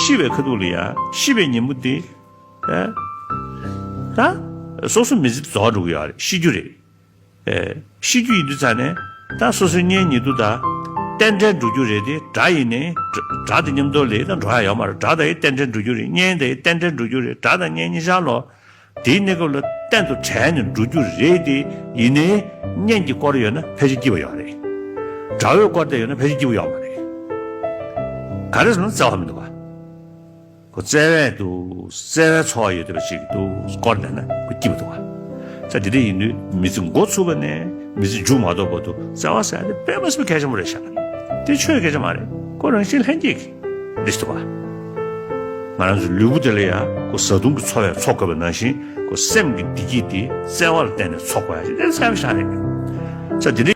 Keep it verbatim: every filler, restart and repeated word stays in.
ཤི་བའི་ཁ་ཐུག་ལ་ཡ་ཤི་བའི་ཉིན་མོ་དེ། ཨེ། ད་སོ་སོ་མི་ཚེ་རྫོགས་འགྲོ་གི་ཡོད་རེད། ཤི་རྒྱུ་རེད། ཨེ། ཤི་རྒྱུ་ཡིན་དུས་ཙང་ནས་ད་སོ་སོའི་གཉེན་ཉེ་དུ་དང་རྟེན་འབྲེལ་འགྲོ་རྒྱུ་རེད་དེ། དགྲ་ཡིན་ནའི་དགྲ་དང་མཉམ་དུ་ལས་ད་འགྲོ་ཡ་ཡོད་མ་རེད། དགྲ་དང་ཡི་རྟེན་འབྲེལ་འགྲོ་རྒྱུ་རེད། གཉེན་དང་ཡི་རྟེན་འབྲེལ་འགྲོ་རྒྱུ་རེད། དགྲ་དང་གཉེན་ཉེ་ཆར་ལོ། དེའི་གནས་སྐབས་ལ་གཏན་དུ་བྲལ་ནས་འགྲོ་རྒྱུ་རེད་དེ། ཡིན་ནའི་གཉེན་གྱིས་བསྐོར་ཡོད་ན་ཕལ་ཆེར་སྐྱིད་པ་ཡོད་རེད། དགྲ་བོས་བསྐོར་བསྡད་ཡོད་ན་ཕལ་ཆེར་སྐྱིད་པ་ཡོད་མ་རེད། ག་རེ་ཟེར་ན་བརྩེ་བ་མི་འདུག་ག་ཁོ་བརྩེ་བས་འདུག་བརྩེ་བའི་ཚོར་བ་ཡོད་བསྡད་པ་ཞིག་འདུག་བསྐོར་བསྡད་ན་ཁོ་སྐྱིད་པ་འདུག་ག་ས་དེ་འདྲ་ཡིན་དུས་མི་ཚེ་འགོ་ཚུགས་པ་ནས་མི་ཚེ་མཇུག་མ་རྫོགས་བར་དུ་བརྩེ་བ་ཟེར་ཡ་དེ་དཔེ་མ་སྲིད་པའི་གལ་ཆེན་པོ་རེད་ཤག་དེ་ཆོས་སྐད་ཆ་མ་རེད། ཁོ་རང་བཞིན་ལྷན་སྐྱེས་ཀྱི་འདི་ཞིག་འདུག་ག་ང་རང་ཚོའི་ལུས་པོ་དེ་ལ་ཡང་ཁོ་བཟའ་བཏུང་གི་འཚོ་བའི་འཚོ་དགོས་པ་ནང་བཞིན་ཁོ་སེམས་ཀྱི་བདེ་སྐྱིད་དེ་བརྩེ་བ་ལ་བརྟེན་ནས་འཚོ་དགོས་ཡ་ཞིག་དེ་གསལ་པོ་ཞིག་རེད། ས་དེ་འདྲ་